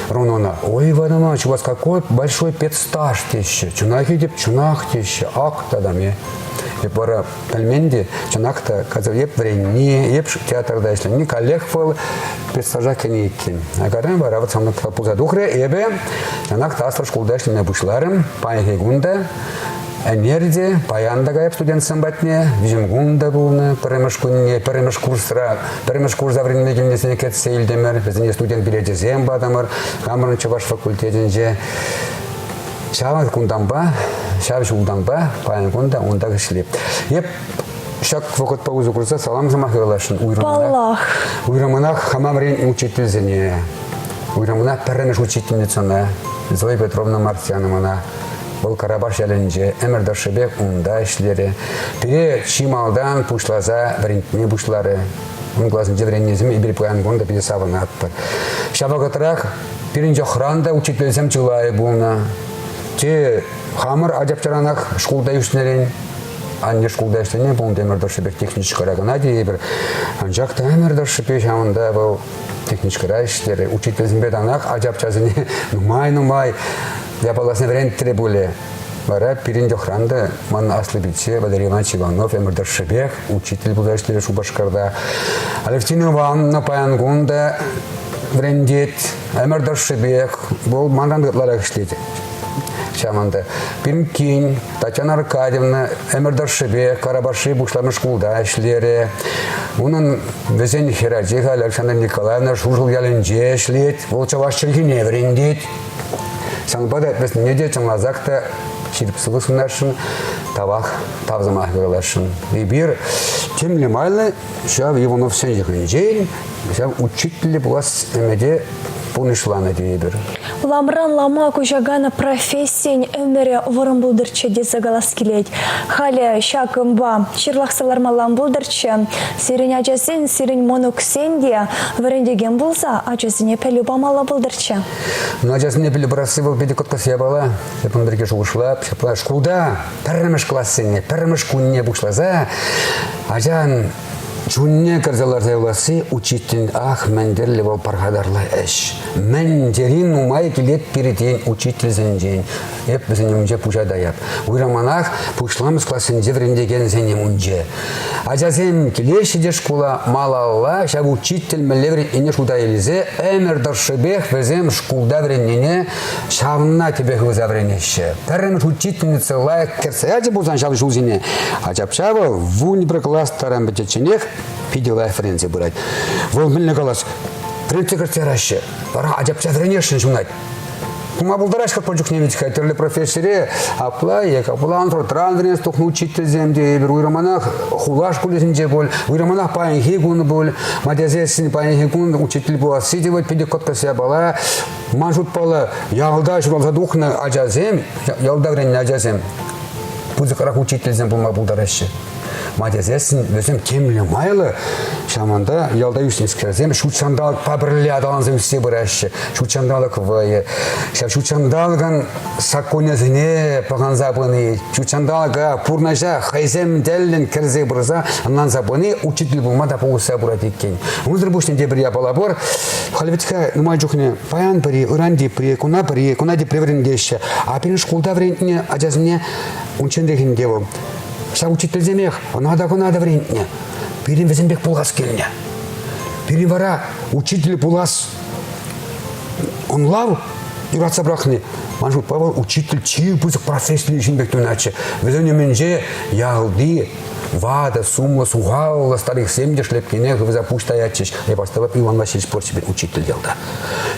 Ронона, ой, Иван Иванович, у вас какой большой педстаж теҫҫӗ. Чӑнах итеп, чӑнах теҫҫӗ. Ак тата ме. Эп вара пӗлмен те, чӑнах та, эп вӗренни, эп театрта ӗҫлени каллех вӑл педстажа кӗнӗ иккен. А кайран вара вот самолетра пулса тухрӗ, эпӗ чӑнах та аслӑ шкулта ӗҫлеме пуҫларӑм. Паянхи кун та ӗнер те, паян та каяп студентсем патне, виҫӗм кун та пулнӑ пӗрремӗш кунне, пӗрремӗш курсра, пӗрремӗш курса вӗренме килнисене кӗтсе илтӗмӗр, вӗсене студент билечӗсем патӑмӑр хамӑрӑн чӑваш факультетӗнче. Ҫав кунтанпа, ҫав ҫултанпа паян кун та унтах ӗҫлеп. Эп ҫак вӑхӑтпа усӑ курса салам сӑмахӗ каласшӑн уйрӑммӑнах. Паллах. Уйрӑммӑнах хама вӗрентнӗ учительсене, уйрӑммӑнах пӗрремӗш учительницӑна Зоя Петровна Мартьяновӑна, вӑл Карапаш ялӗнче ӗмӗр тӑршшӗпех унта ӗҫлерӗ. Пире чи малтан пуҫласа вӗрентме пуҫларӗ. Ун класӗнче вӗреннисем эпир паян кун та питӗ савӑнатпӑр. Ҫав вӑхӑтрах Пирӗн йӑхран та учительсем чылай пулнӑ. Те хамӑр ачапчаранах шкулта ӳснӗрен, анне шкулта ӗҫлени пулнӑ ӗмӗр тӑршшӗпех техничкӑра кӑна тейӗпӗр. Анчах та ӗмӗр тӑршшӗпе ҫавӑнта вӑл техничкӑра ӗҫлерӗ. Учительсемпе танах ачапчасене нумай-нумай япаласене вӗрентрӗ пулӗ. Вара пирӗн йӑхран та ман аслӑ пичче Валерий Иванович Иванов ӗмӗр тӑршшӗпех учитель пулса ӗҫлерӗ Шупашкарта. Алевтина Ивановна паян кун та вӗрентет, ӗмӗр тӑршшӗпех. Вӑл манран ытларах ӗҫлет ҫавӑнта. Пирӗн кин Татьяна Аркадьевна ӗмӗр тӑршшӗпе Карапашри пуҫламӑш шкулта ӗҫлерӗ. Унӑн вӗсен хӗрачи халь Александра Николаевна Шуршӑл ялӗнче ӗҫлет. Вӑл чӑваш чӗлхине вӗрентет. Ҫавӑнпа та вӗсене те чӑнласах та ҫирӗп сывлӑх сунасшӑн, тавах, тав сӑмахӗ каласшӑн. Эпир темле майлӑ ҫав Ивановсен йӑхӗнчен ҫав учитель пулас ӗмӗте пурнӑҫланӑ тейӗпӗр. Ламран лама куҫакан профессин ӗмӗрӗ вӑрӑм пултӑрччӗ тесе калас килет. Халӗ ҫак ӑмпа ҫырлахса лармалла пултӑрччӗ. Сирӗн ачасен, сирӗн мӑнуксен те вӗрентекен пулса ачасене пӗлӳ памалла пултӑрччӗ. Ну, ачасене пӗлӳ парасси вӑл питӗ кӑткӑс япала. Эп ун пирки шухӑшлап. Ҫапла шкулта пӗрремӗш классене, пӗрремӗш кунне пуҫласа ачан чунне кӗрсе ларса юласси учитель ах, мӗн тӗрлӗ вӑл пархатарлӑ ӗҫ. Мӗн тери нумай килет пиртен учительсенчен. Эп вӗсен умӗнче пуҫа таяп. Уйрӑманах пуҫламӑш классенче вӗрентекенсен умӗнче. Ачасем килеҫҫӗ те шкула малалла ҫав учитель мӗнле вӗрентнине шута илсе ӗмӗр тӑршшӗпех вӗсем шкулта вӗреннине ҫавна тӗпе хывса вӗренеҫҫӗ. Пӗрремӗш учительница лайӑх кӗртсе ячӗ пулсан ҫав ҫулсене ачапча вӑл 11 класс таран пӗтичченех питӗ лайӑх вӗренсе пырать. Вӑл мӗнле калас, вӗрентсе кӗртсе яраҫҫӗ. Вара ачапча вӗренесшӗн ҫунать. Пулма пултараҫ-ха пур чухне вӗт-ха тӗрлӗ профессире апла е капла ӑнсӑртран вӗренес тухнӑ учительсем те эпир уйрӑманах хула шкулӗсенче пуль, уйрӑманах паянхи кун пуль. Ма тесессӗн паянхи кун учитель пуласси те вӑт питӗ кӑткӑс япала. Ман шутпала ялта ҫуралса тухнӑ ачасем, ялта вӗреннӗ ачасем пысӑкрах учительсем пулма пултараҫҫӗ. Ма тесессӗн вӗсем темле майлӑ ҫавӑнта ялта ӳснӗскерсем ҫут ҫанталӑкпа пӗрле аталанса ӳссе пыраҫҫӗ. Ҫут ҫанталӑк вӑйӗ, ҫав ҫут ҫанталӑкӑн саккунӗсене пӑхӑнса пыни, ҫут ҫанталӑка пурнӑҫа хӑйсем тӗллӗн кӗрсе пырса ӑнланса пыни учитель пулма та пулӑшса пырать иккен. Унсӑр пуҫне тепӗр япала пур. Халь вӗт-ха нумай чухне паян пӗри, ыран тепри, куна пӗри, куна тепри вӗрентеҫҫӗ. А пирӗн шкулта вӗрентнӗ ачасене унчченрех ӗнтӗ вӑл Ҫав учительсемех ӑна та кӑна та вӗрентнӗ. Пирӗн вӗсем пек пулас килнӗ. Пирӗн вара учитель пулас ӑнлав юратса пӑрахни, ман шутпа вӑл учитель чи пысӑк профессиллӗ ҫын пек туйӑнатчӗ. Вӗсен умӗнче ялти ватӑ, сумлӑ, сухаллӑ стариксем те шлепкене хывса пуҫ таятчӗҫ. Эп астӑвап Иван Васильевич Порчипе учитель ялта.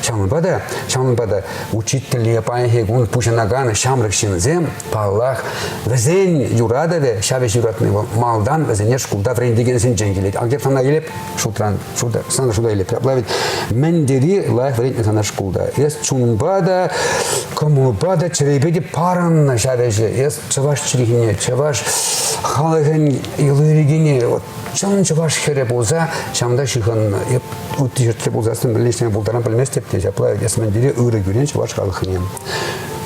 Ҫавӑнпа та, ҫавӑнпа та учителе паянхи кун пуҫӑнакан ҫамрӑк ҫынсем, паллах, вӗсен юратӑвӗ, ҫав ӗҫ юратни вӑл малтан вӗсене шкулта вӗрентекенсенчен килет. Альберт сана илеп шутран, шута, сана шута илеп. Апла ведь мӗн тери лайӑх вӗрентнӗ сана шкулта. Эс чунпа та, кӑмӑлпа та, чӗрепе те парӑннӑ ҫав ӗҫе. Эс чӑваш чӗлхине, чӑваш халӑхӗн йӑли-йӗркине вот чӑн чӑваш хӗрӗ пулса ҫавӑнта ҫыхӑннӑ. Эп ытти ҫӗртре пулсассӑн мӗнле ӗҫлеме пултарам пӗлместӗп те ҫапла эс мӗн тери ырӑ кӳрен чӑваш халӑхне.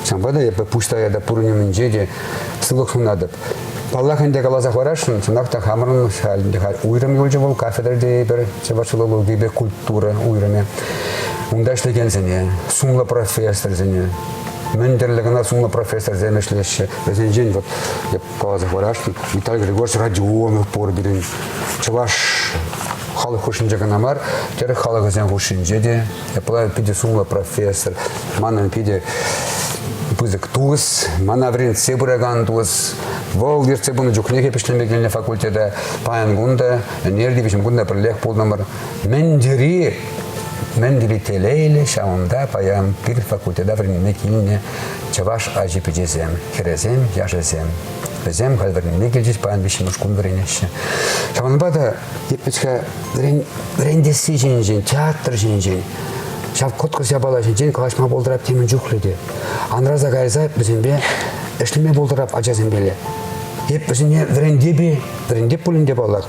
Ҫавӑнпа та эпӗ пуҫ тая пурин умӗнче те сывлӑх сунатӑп. Паллах ӗнтӗ каласа хӑварасшӑн, чӑнах та хамӑрӑн халь ӗнтӗ халь уйрӑм юлчӗ вӑл кафедра тейӗпӗр, чӑваш филологийӗпе культура уйрӑмӗ. Унта ӗҫлекенсене, сумлӑ профессорсене, мӗн тӗрлӗ кӑна сумлӑ профессорсем ӗҫлеҫҫӗ. Вӗсенчен вот эп каласа хӑварасшӑн, Виталий Григорьевич Родионов пур пирӗн чӑваш халӑх хушшинче кӑна мар, тӗрӗк халӑхӗсен хушшинче те. Апла питӗ сумлӑ профессор, манӑн питӗ пысӑк тус, мана вӗрентсе пыракан тус. Вӑл ертсе пынӑ чухнех эп ӗҫлеме килнӗ факультета. Паян кун та, ӗнер те виҫӗм кун та пӗрлех пултӑмӑр. Мӗн тери, мӗн тери телейлӗ ҫавӑнта паян пир факультета вӗренме килнӗ чӑваш ачи-пичисем, хӗрӗсем, яшӗсем. Вӗсем халь вӗренме килчӗҫ, паян виҫҫӗмӗш кун вӗренеҫҫӗ. Ҫавӑнпа та эп вӗрентесси ҫинчен, театр ҫинчен, ҫав кӑткӑс япала ҫинчен калаҫма пултарап темӗн чухлӗ те. Анраса кайса вӗсемпе ӗҫлеме пултарап ачасемпеле. Эп вӗсене вӗрентеп-и, вӗрентеп пулин те паллах.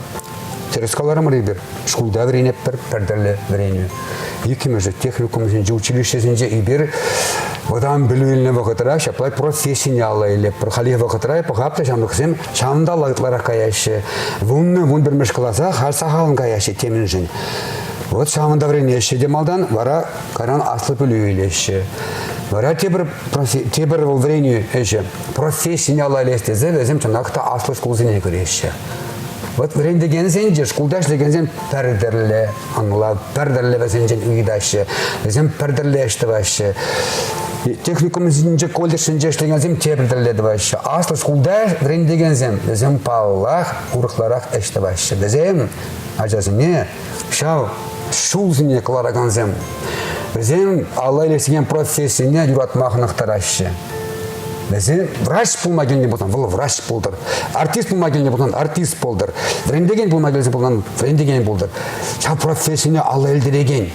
Тӗрӗс каларӑмӑр эпир, шкулта вӗренетпӗр пӗр тӗрлӗ вӗренӳ. Иккӗмӗшӗ, техникумсенче, училищӗсенче эпир вӑтам пӗлӳ илнӗ вӑхӑтра ҫапла профессине алла илетпӗр. Хальхи вӑхӑтра пӑхап та ҫамрӑксем ҫавӑнталла ытларах каяҫҫӗ. Вуннӑ, вунпӗрмӗш класа халь сахалӑн каяҫҫӗ темӗншӗн. Вот ҫавӑнта вӗренеҫҫӗ те малтан, вара кайран аслӑ пӗлӳ илеҫҫӗ. Вара тепӗр, тепӗр вӑл вӗренӳ ӗҫӗ. Профессине алла илес тесе вӗсем чӑнах та аслӑ шкулсене кӗреҫҫӗ. Вот вӗрентекенсен те шкулта ӗҫлекенсем пӗр тӗрлӗ ӑнлав, пӗр тӗрлӗ вӗсенчен ыйтаҫҫӗ. Вӗсем пӗр тӗрлӗ ӗҫ тӑваҫҫӗ. Техникумсенче, колледжсенче ӗҫлекенсем те пӗр тӗрлӗ тӑваҫҫӗ. Аслӑ шкулта вӗрентекенсем, вӗсем паллах урӑхларах ӗҫ тӑваҫҫӗ. Вӗсем ачасене ҫав ҫулсене кӑларакансем, вӗсем алла илес профессине юратма хӑнӑхтараҫҫӗ. Вӗсем врач пулма килнӗ пулсан, вӑл врач пултӑр. Артист пулма килнӗ пулсан, артист пултӑр. Вӗрентекен пулма килсе пулсан, вӗрентекен пултӑр. Ҫав профессине алла илтерекен.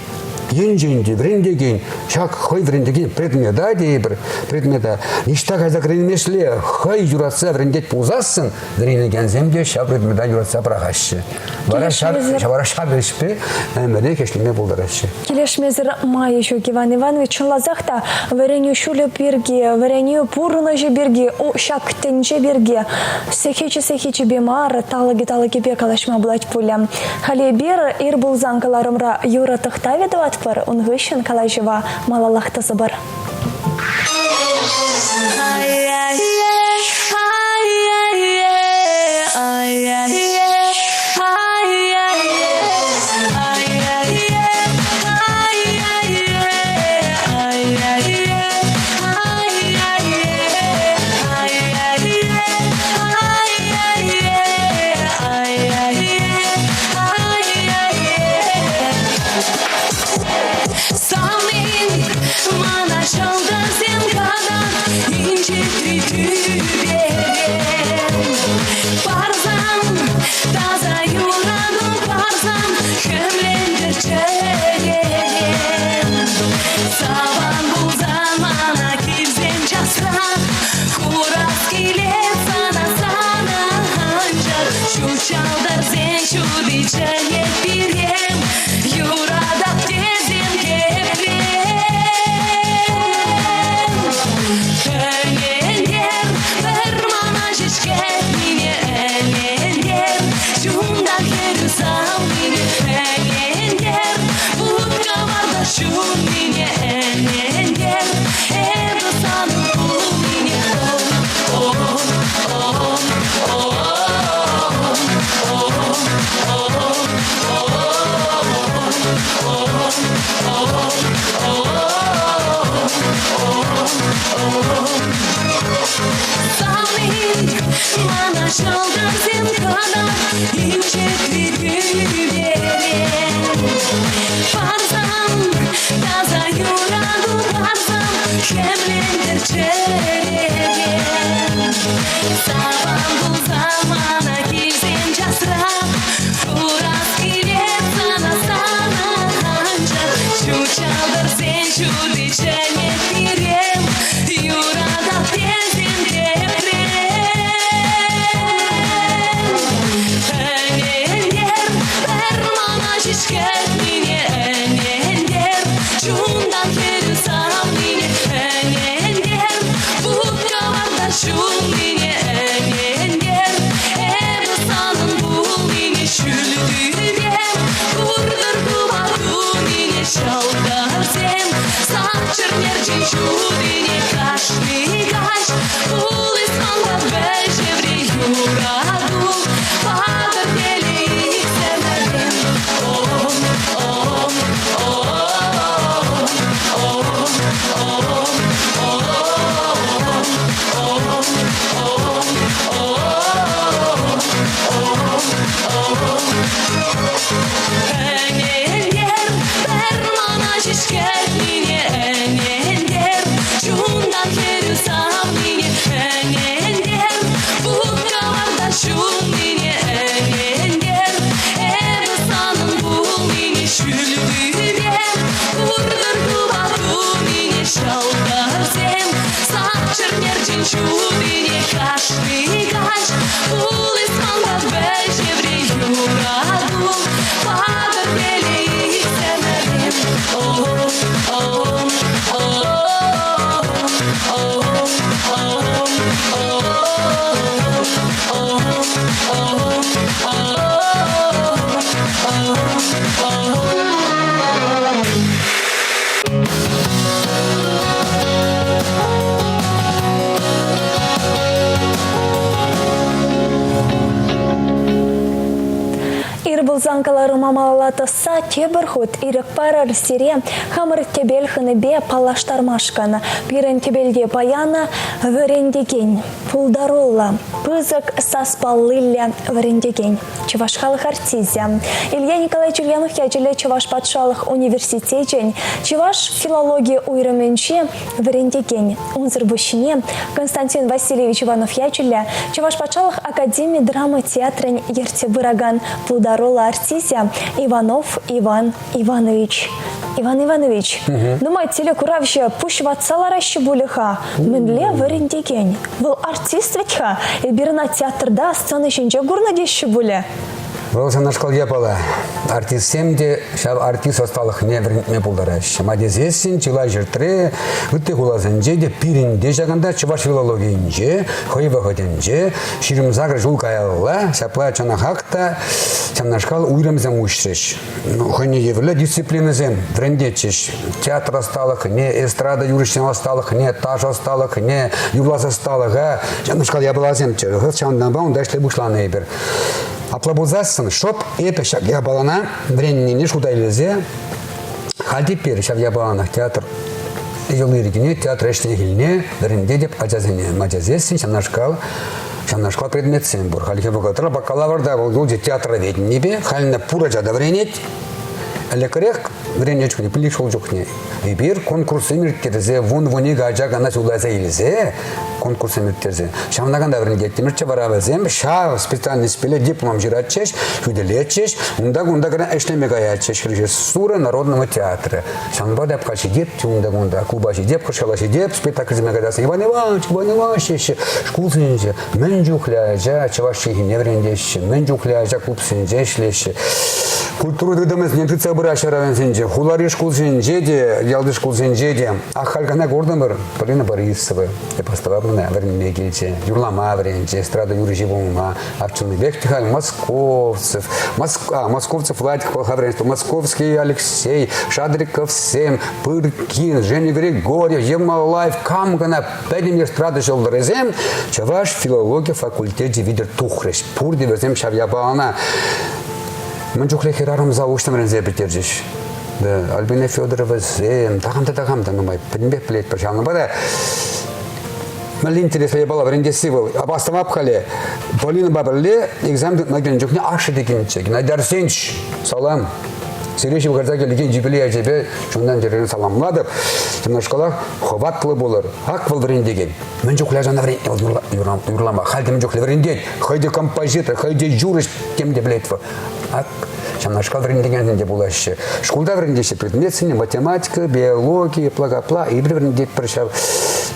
Енчен те вӗрентекен ҫак хӑй вӗрентекен предмета тейӗпӗр, предмета ниҫта кайса кӗреймесле хӑй юратса вӗрентет пулсассӑн вӗренекенсем те ҫав предмета юратса пӑрахаҫҫӗ. Вара ҫав, вара ҫав ӗҫпе ӗмӗрех ӗҫлеме пултараҫҫӗ. Килӗшмесӗр майӗ ҫук, Иван Иванович. Чӑнласах та вӗренӳ ҫулӗ пирки, вӗренӳ пурнӑҫӗ пирки, ҫак тӗнче пирки сехечӗ-сехечӗпе мар, талӑкӗ-талӑкӗпе калаҫма пулать пулӗ. Халӗ эпир ир пулсан кӑларӑмра юрӑ тӑхтавӗ тӑватпӑр, ун хыҫҫӑн калаҫӑва малаллах тӑсӑпӑр. Санин мана ҫӑлтӑрсем кӑна инҫетри тӳперен. Парсан, таса юрату парсан, хӗмлентӗр чӗререн. Саван пулсан мана килсем часрах, курас килет сана, сана анчах. Ҫут ҫӑлтӑрсен ҫути чӗнет пире, Юратап тесен тепле. Ӗнентер, пӗр мана ҫеҫ кӗтнине ӗнентер, чунтан хӗрӳ савнине ӗнентер, вут-кӑварта ҫуннине ӗнентер, эпӗ санӑн пулнине. О, о, о, о, Мана ҫӑлтӑрсем кӑна инҫетри тӳперен. Парсан, таса юрату парсан, хӗмлентӗр чӗререн. Саван пулсан мана килсен часрах, Курас килет сана, сана анчах. Ҫут ҫӑлтӑрсен ҫути чӗнет пире, Юратап тесен тепре. Ӗнентер, пӗр мана ҫеҫ кӗтнине ӗнентер, Чунтан хӗрӳ савнине ӗнентер, Вут-кӑварта ҫуннине ӗнентер, Эпӗ санӑн пулнине ҫӳл тӳпе, Куртӑр кӑвар тунине ҫӑлтӑрсем, Сан чӗрнерчен ҫутине кашни каҫ Пулис манпа вӗҫевре юрату, Патӑр телей иксӗмӗрен. Ом, ом, ом, ом, ом, ом, ом, ом, Ӗнентер, пӗр мана ҫеҫ кӗтнине ӗнентер, чунтан хӗрӳ савнине ӗнентер, вут-кӑварта ҫуннине ӗнентер, эпӗ санӑн пулнине ҫӳл тӳпе, куртӑр кӑвак тунине ҫӑлтӑрсем, сан чӗрнерчен ҫутине кашни каҫ пулис манпа вӗҫевре юрату, патӑр телей иксӗмӗрен. О, о, о, о, о, о, о, о, о. Ир пулсан кӑларӑма малалла тӑсса тепӗр хут ирӗк парӑр сире хамӑр тӗпел хӑнипе паллаштармашкӑн. Пирӗн тӗпелте паян вӗрентекен, пултаруллӑ, пысӑк саспаллиллӗ вӗрентекен. Чӑваш халӑх артисчӗ. Илья Николаевич Ульянов ячӗллӗ Чӑваш патшалӑх университечӗн чӑваш филологи уйрӑмӗнче вӗрентекен. Унсӑр пуҫне Константин Васильевич Иванов ячӗллӗ Чӑваш патшалӑх академи драма театрӗн ертсе пыракан пултаруллӑ артисчӗ Иванов Иван Иванович. Иван Иванович, нумай телекуравҫӑ пуҫ ватса лараҫҫӗ пулӗ-ха. Мӗнле вӗрентекен? Вӑл артист вӗт-ха. Эпир ӑна театрта сцена ҫинче курнӑ теҫҫӗ пулӗ. Вӑл санашкал япала. Артистсем те ҫав артист ӑсталӑхне вӗрентме пултараҫҫӗ. Ма тесессӗн чылай ҫӗртре, ытти хуласенче те пирӗн те ҫакӑнта чӑваш филологийӗнче хӑй вӑхӑтӗнче 28 ҫул каялла ҫапла чӑнахах та ҫавнашкал уйрӑмсем уҫрӗҫ. Хӑйне евӗрлӗ дисциплинӑсем вӗрентетчӗҫ. Театр ӑсталӑхне, эстрада юрӑҫсен ӑсталӑхне, ташӑ ӑсталӑхне, юрлас ӑсталӑха ҫавнашкал япаласемччӗ. Ҫавӑнтанпа унта ӗҫле пуҫланӑ эпир. Апла пулсассӑн шӑп эпӗ ҫак япалана вӗреннине шута илсе халь теперь ҫав япаланах театр йӑли-йӗркине, театр ӗҫне-хӗлне вӗрентетӗп ачасене. Ма тесессӗн ҫавнашкал ҫавнашкал предметсем пур. Хальхи вӑхӑтра бакалаврта вӑл юлчӗ театроведенипе, халь пур ача та вӗренет. Ӗлӗкрех вӗреннӗ чухне, пилӗк ҫул чухне эпир конкурссем ирттерсе вун-вун икӗ ача кана суйласа илсе конкурссем ирттерсе ҫавна кана вӗрентеттӗмӗрччӗ вара вӗсем ҫав специальностьпеле диплом ҫыратчӗҫ, хӳтӗлетчӗҫ, унта-кунта кӑна ӗҫлеме каятчӗҫ режиссура народного театра. Ҫавӑнпа та эп ҫитеп унта-кунта, клуба ҫитеп, кӑшкала ҫитеп, спектакльсене каяс Иван Иванович, Иван Иванович теҫҫӗ. Шкулсенче мӗн чухлӗ ача чӑваш чӗлхине вӗрентеҫҫӗ, мӗн чухлӗ ача клубсенче ӗҫлеҫҫӗ. Культура тытӑмӗсене тытса пыраҫҫӗ районсенче, хулари шкулсенче те, ялти шкулсенче те. Ах, халь кӑна куртӑмӑр, Полина Борисова, эп астӑватӑп вӗренме килчӗ, юрлама вӗренчӗ, эстрада юрӑҫи пулма. А чӑннипех те халь Московцев, Московцев Владик вӗренчӗ, Московский Алексей, Шадриковсем, Пыркин, Женя Григорьев, Ермолаев, кам кӑна пӗтӗм эстрада ҫӑлтӑрӗсем чӑваш филологи факультечӗ витӗр тухрӗҫ. Пурте вӗсем ҫав япалана мӗн чухлӗ хӗрарӑм заочно вӗренсе пӗтерчӗҫ. Да, Альбина Федоровасем, такам та такам та нумай пӗтӗмпех пӗлетпӗр. Ҫавӑнпа та мӗнле интереслӗ япала вӗрентесси вӑл. Апастӑмап халӗ. Полинӑпа пӗрле экзамен тытма килнӗ чухне ашшӗ те килнӗччӗ. Геннадий Арсеньевич, салам. Сире ҫывхарса килекен юбилей ячӗпе чунтан чӗререн саламлатӑп. Ҫавнашкалах хӑватлӑ пулӑр. Ак вӑл вӗрентекен. Мӗн чухлӗ ачана вӗрентнӗ вӑл юрлама. Халь те мӗн чухлӗ вӗрентет. Хӑй те композитор, хӑй те юрӑҫ тем те пӗлет вӑл. Ак ҫавнашкал вӗрентекенсем те пулаҫҫӗ. Шкулта вӗрентеҫҫӗ предметсене, математика, биологи, пла-капла. Эпир вӗрентетпӗр ҫав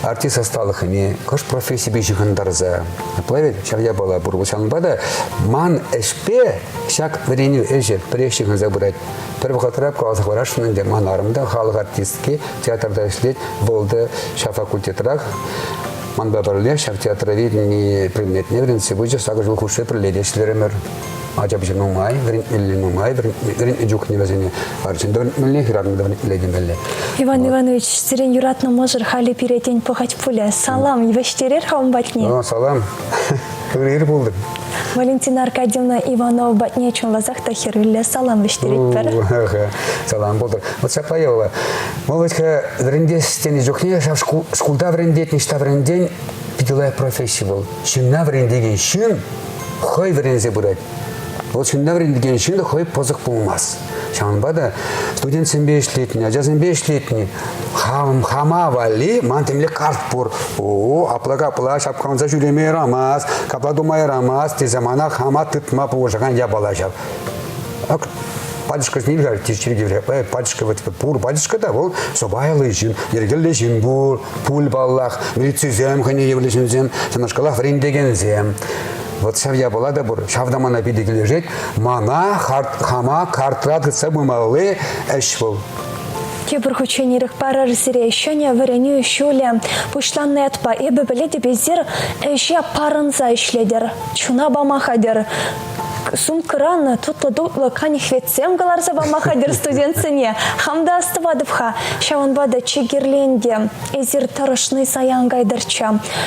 артист ӑсталӑхне, кӑшт профессипе ҫыхӑнтарса. Апла ведь ҫав япала пур. Ҫавӑнпа та ман ӗҫпе Ҫак вӗренӳ ӗҫӗ пӗрех ҫыхӑнса пырать. Пӗр вӑхӑтра каласа хӑварасшӑн ӗнтӗ, ман арӑм та халӑх артистки, театрта ӗҫлет, вӑл та ҫав факультетрах. Манпа пӗрле ҫав театроведени предметне вӗрентсе пычӗ, сакӑр ҫул хушши пӗрле те ӗҫлерӗмӗр. Ача-пӑча нумай, вӗрентмелли нумай, вӗрентнӗ чухне вӗсене арҫын та вӗрентмелле, хӗрарӑм та вӗрентмелле темелле. Иван Иванович, сирӗн юратнӑ мӑшӑр халӗ пире тен пӑхать пулӗ. Салам, вӗҫтерер-ха ун патне. Ну, салам. Ыр пултӑр. Валентина Аркадьевна Иванова патне чӑнласах та хӗрӳллӗ салам вӗҫтеретпӗр. Салам пултӑр. Вот ҫапла йӑла. Вӑл вӗт-ха вӗрентес тенӗ чухне ҫав шкулта вӗрентет, ниҫта вӗрентен питӗ лайӑх професси вӑл. Ҫынна вӗрентекен ҫын хӑй вӗренсе пырать. Вӑл ҫынна вӗрентекен ҫын хӑй пӑсӑк пулмасть. Ҫавӑнпа та студентсемпе ӗҫлетни, ачасемпе ӗҫлетни хам хама валли ман темле карт пур. О, апла-капла ҫапкаланса ҫӳреме ярамас, капла тума ярамас тесе мана хама тытма пулӑшакан япала ҫав. Ак пачӑшка нельзя чиркӳре пачӑшка вот пур пачӑшка та вӑл сӑпайлӑ ҫын, йӗркеллӗ ҫын пур, пуль паллах, милицисем хӑйне евӗрлӗ ҫынсем, ҫавнашкалах вӗрентекенсем. Вот ҫав япала та пур. Ҫав та мана питӗ килӗшет. Мана хама картра тытса пымалли ӗҫ вӑл. Тепӗр хутчен ирӗк парӑр сире ҫӗнӗ вӗренӳ ҫулӗ пуҫланнӑ ятпа эпӗ пӗлетӗп эсир ӗҫе парӑнса ӗҫлетӗр, чуна пама хатӗр. Сумкӑран тутлӑ-тутлӑ канихветсем кӑларса пама хатӗр студентсене. Хам та астӑватӑп-ха. Ҫавӑнпа та чи кирли ӗнтӗ Эсир тӑрӑшни саян кайтӑрччӗ.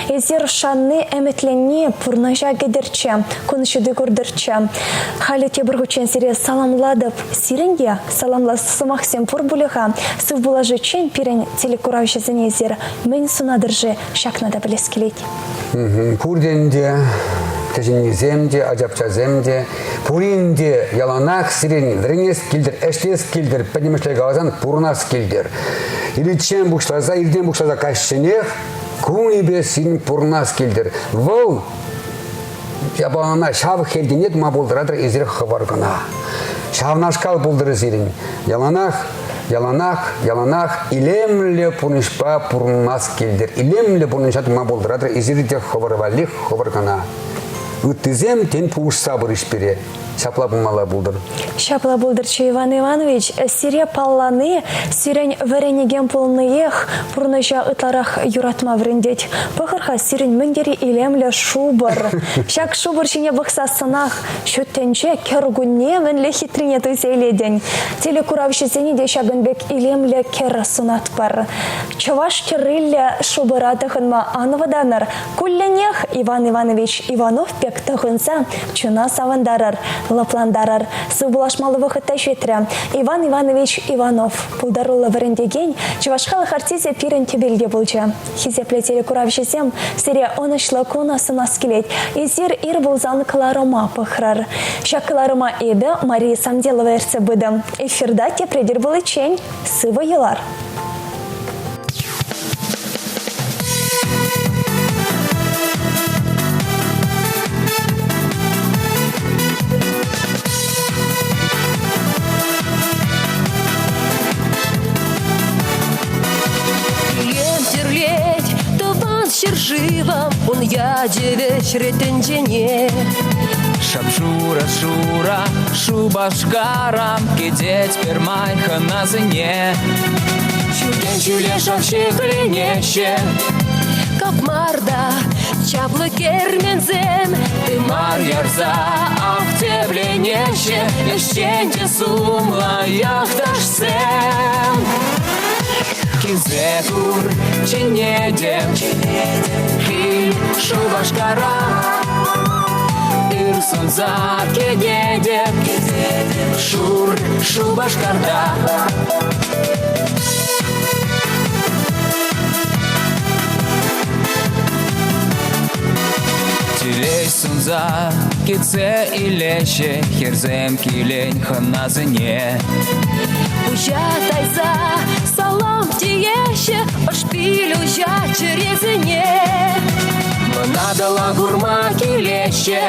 Эсир шанни, ӗмӗтленни пурнӑҫа кӗтӗрччӗ, кун ҫути куртӑрччӗ. Халӗ тепӗр хутчен сире саламлатӑп. Сирӗн те саламлас сӑмахсем пур пулӗ-ха. Сывпуллашиччен пирӗн телекуравҫӑсене эсир мӗн сунатӑр-ши, ҫакна та пӗлес килет. Пурте ӗнтӗ, кӗҫӗннисем те, ачапчасем те, пурин те яланах сирӗн вӗренес килтӗр, ӗҫлес килтӗр, пӗтӗмӗшле каласан пурӑнас килтӗр. Ирччен пуҫласа, иртен пуҫласа каҫченех кунӗпе сирӗн пурӑнас килтӗр. Вӑл япалана ҫав хевтене тума пултаратӑр эсир хӑвӑр кӑна. Ҫавнашкал пултӑр сирӗн. Яланах. Яланах, яланах илемлӗ пурнӑҫпа пурӑнас килтӗр. Илемлӗ пурнӑҫа тума пултаратӑр эсир те хӑвӑр валли хӑвӑр кӑна. Ыттисем, тен, пулӑшса пырӗҫ пире. Ҫапла пулмалла пултӑр. Ҫапла пултӑрччӗ, Иван Иванович. Сире паллани, сирӗн вӗренекен пулниех пурнӑҫа ытларах юратма вӗрентет. Пӑхӑр-ха, сирӗн мӗн тери илемлӗ шупӑр. Ҫак шупӑр ҫине пӑхсассӑнах ҫут тӗнче кӗркунне мӗнле хитрине туйса илетӗн. Телекуравҫӑсене те ҫакӑн пек илемлӗ кӗр сунатпӑр. Чӑваш тӗрриллӗ шупӑра тӑхӑнма ан вӑтанӑр. Кулленех Иван Иванович Иванов пек тӑхӑнса чуна савӑнтарӑр, лӑплантарӑр. Сывпуллашмалли вӑхӑт та ҫитрӗ. Иван Иванович Иванов, пултаруллӑ вӗрентекен, чӑваш халӑх артисчӗ пирӗн тӗпелте пулчӗ. Хисеплӗ телекуравҫӑсем, сире ӑнӑҫлӑ кун сунас килет. Эсир ир пулсан кӑларӑма пӑхрӑр. Ҫак кӑларӑма эпӗ, Мария Самделова, ертсе пытӑм. Эфирта тепре тӗл пуличчен сывӑ юлар! Илем тӳрлет тӑван ҫӗршывӑм, ун ячӗ вӗҫрӗ тӗнчене. Шап-шурӑ шура Шупашкара кӗтет пӗрмай хӑнасене. Ҫӳлтен ҫӳле шав ҫӗкленеҫҫӗ. Капмар та чаплӑ керменсем Тымар ярса ах тӗпленеҫҫӗ ӗҫчен те сумлӑ яхташсем. Килсе кур, чӗнетӗп, кил Шупашкара. Ыр сунса кӗтетӗп, шур Шупашкарта. Телей сунса кӗтсе илеҫҫӗ хӗрсем килен хӑнасене. Пуҫа тайса салам тееҫҫӗ, ӑш пил уҫа чӗресене. Мӑнатӑла курма килеҫҫӗ.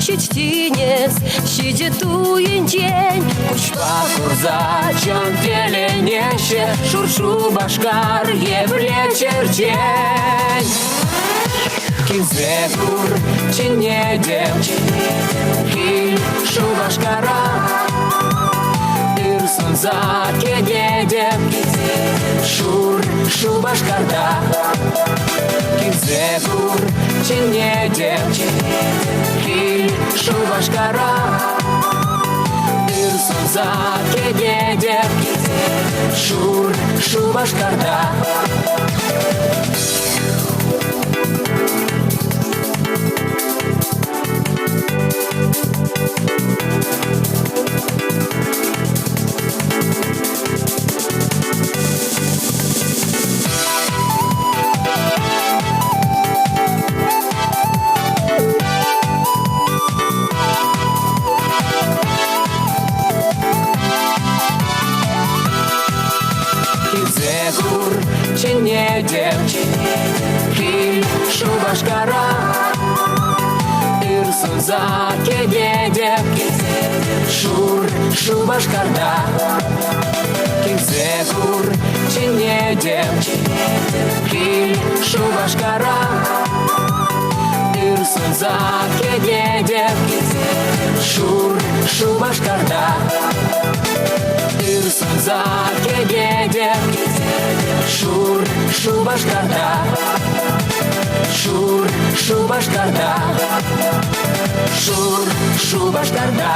Ҫич тинӗс, ҫичӗ ту енчен Куҫпа курса чун тӗлӗнеҫҫӗ, Шур Шупашкар епле черчен. Килсе кур, чӗнетӗп, кил Шупашкара. Ыр сунса кӗтетӗп, шур Шупашкарта. Килсе кур, чӗнетӗп, кил Шупашкара. Ыр сунса кӗтетӗп, шур Шупашкарта. Килсе кур, чӗнетӗп, кил Шупашкара. Ыр сунса кӗтетӗп, шур Шупашкарта. Килсе кур, чӗнетӗп, кил Шупашкара. Ыр сунса кӗтетӗп, шур Шупашкарта. Ыр сунса кӗтетӗп, шур Шупашкарта. Шур Шупашкарта. Шур Шупашкарта.